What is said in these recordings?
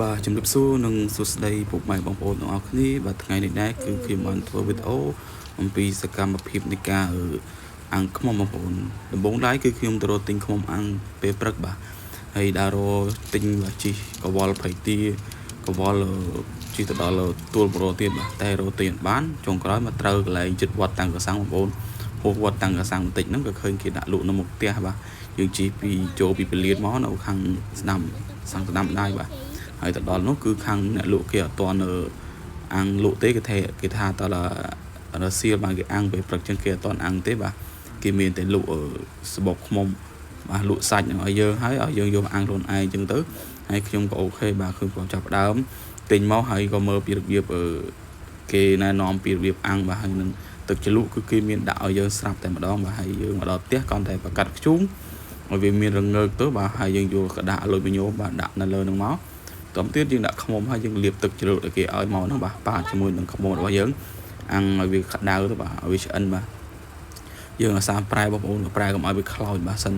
បាទជំរាបសួរនិងសួស្តីពុកម៉ែបងប្អូនទាំងអស់គ្នាបាទថ្ងៃនេះដែរគឺខ្ញុំបានធ្វើវីដេអូអំពីសកម្មភាពនៃការអាំងខ្មុំបងប្អូនដំបូងឡើយគឺខ្ញុំទៅរកទិញខ្មុំអាំងពេលព្រឹកបាទហើយដើររកទិញបាទជីកវលភៃទាកវលជីទៅដល់ទួលបរទៀតបាទតែរកទិញអត់បានចុងក្រោយមកត្រូវកន្លែងចិត្តវត្តតាំងកសាំងបងប្អូនហួសវត្តតាំងកសាំងបន្តិចហ្នឹងក៏ឃើញគេដាក់លក់នៅមុខផ្ទះបាទយើងជិះពីចូលពីពលានមកនៅខាងស្ដាំសាំងស្ដាំដៃបាទហើយទៅដល់នោះគឺខាងអ្នកលក់គេអត់ទាន់អាំងលក់ទេគេថាគេថាតើរសៀលបានគេអាំងពេលព្រឹកចឹងគេអត់ទាន់អាំងទេបាទគេមានតែលក់សបកខ្មុំបាទលក់សាច់នឹងឲ្យយើងហើយឲ្យយើងយកអាំងខ្លួនឯងចឹងទៅហើយខ្ញុំក៏ OK បាទខ្ញុំក៏ចាប់ផ្ដើមទិញមកហើយក៏មើលពីរបៀបគេណែនាំពីរបៀបអាំងបាទហើយនឹងទឹកជ្រលក់គឺគេមានដាក់ឲ្យយើងស្រាប់តែម្ដងបាទហើយយើងមកដល់ផ្ទះគ្រាន់តែប្រកាត់ខ្ជូងឲ្យវាមានរងើកទៅបាទហើយយើងយកក្រដាសអាលុយមីញ៉ូមបាទដាក់នៅលើនឹងមកតទៅទៀតយើងដាក់ខ្មុំហើយយើងលាបទឹកជ្រលក់ដែលគេឲ្យមកហ្នឹងបាទប៉ាជាមួយនឹងខ្មុំរបស់យើងអាំងឲ្យវាក្តៅទៅបាទឲ្យវាឆ្អិនបាទយើងអាសាប្រែបងប្អូនក៏ប្រែកុំឲ្យវាខ្លោចបាទសិន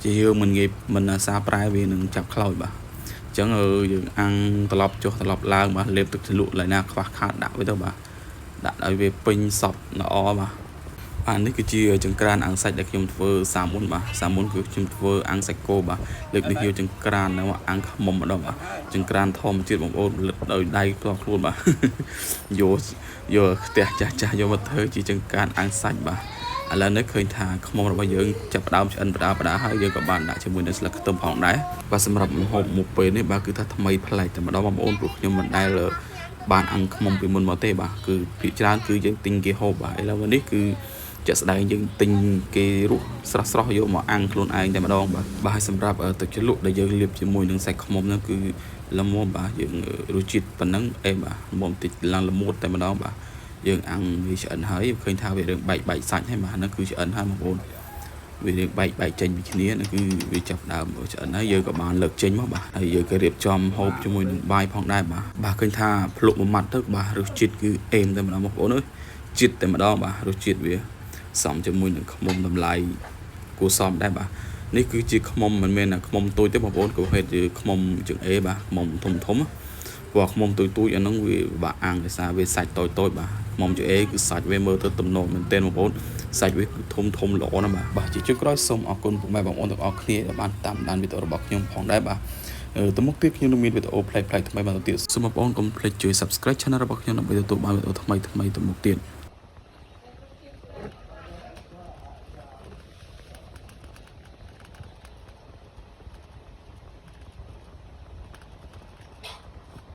ជាយើងមិនងាយមិនអាសាប្រែវានឹងចាប់ខ្លោចបាទអញ្ចឹងយើងអាំងត្រឡប់ចុះត្រឡប់ឡើងបាទលេបទឹកជ្រលក់ឡើយណាខ្វះខាតដាក់វាទៅបាទដាក់ឲ្យវាពេញសពល្អបាទបាទនេះគឺជាចង្ក្រានអាំងសាច់ដែលខ្ញុំធ្វើសាមុនបាទសាមុនគឺខ្ញុំធ្វើអាំងសាច់គោបាទលើកនេះយកចង្ក្រាននៅអាំងខ្មុំម្ដងបាទចង្ក្រានធម្មជាតិបងប្អូនផលិតដោយដៃផ្ទាល់ខ្លួនបាទយកយកផ្ទះចាស់ចាស់យកមកធ្វើជាចង្ក្រានអាំងសាច់បាទឥឡូវនេះឃើញថាខ្មុំរបស់យើងចាប់ផ្ដើមឆ្អិនបដាបដាហើយយើងក៏បានដាក់ជាមួយនឹងស្លឹកខ្ទឹមផងដែរបាទសម្រាប់ម្ហូបមួយពេលនេះបាទគឺថាថ្មីប្លែកតែម្ដងបងប្អូនព្រោះខ្ញុំមិនដែលបានអាំងខ្មុំពីមុនមកទេបាទគឺភាគច្រើនគឺយើងទិញគេហូបបាទឥឡូវនេះគឺជាក់ស្ដែងយើងទិញគេរស់ស្រស់ស្រស់យកមកអាំងខ្លួនឯងតែម្ដងបាទបាទហើយសម្រាប់ទឹកជ្រលក់ដែលយើងលាបជាមួយនឹងសាច់ខ្មុំហ្នឹងគឺល្មមបាទយើងរសជាតិប៉ុណ្ណឹងអេបាទល្មមតិចឡើងល្មួតតែម្ដងបាទយើងអាំងវាឆ្អិនហើយឃើញថាវារឿងបែកបែកសាច់ហើយបាទហ្នឹងគឺឆ្អិនហើយបងប្អូនវារឿងបែកបែកចេញពីគ្នាហ្នឹងគឺវាចាប់ដើមឆ្អិនហើយយើងក៏បានលើកចេញមកបាទហើយយើងក៏រៀបចំហូបជាមួយនឹងបាយផងដែរបាទបាទឃើញថាភ្លុកមួយម៉ាត់ទៅបាទរសជាតិគឺអេមតែម្ដងបងប្អូនអើយជាតិតែម្ដងបាទរសជាតិវាសំជាមួយនឹងខ្មុំតម្លៃគួរសមដែរបាទនេះគឺជាខ្មុំមិនមែនខ្មុំតូចទេបងប្អូនក៏ហេតុជាខ្មុំជើងអេបាទខ្មុំធំធំព្រោះខ្មុំទូចទូចអាហ្នឹងវាពិបាកអាំងដោយសារវាសាច់តូចតូចបាទខ្មុំជើងអេគឺសាច់វាមើលទៅទំនងមែនទែនបងប្អូនសាច់វាគឺធំធំល្អណាស់បាទបាទជាចុងក្រោយសូមអរគុណពុកម៉ែបងប្អូនទាំងអស់គ្នាដែលបានតាមដានវីដេអូរបស់ខ្ញុំផងដែរបាទទៅមុខទៀតខ្ញុំនឹងមានវីដេអូប្លែកៗថ្មីបន្តទៀតសូមបងប្អូនកុំភ្លេចជួយ Subscribe Channel របស់ខ្ញុំដើម្បីទទួលបានវីដេអូថ្មីៗទៅមុខទៀត។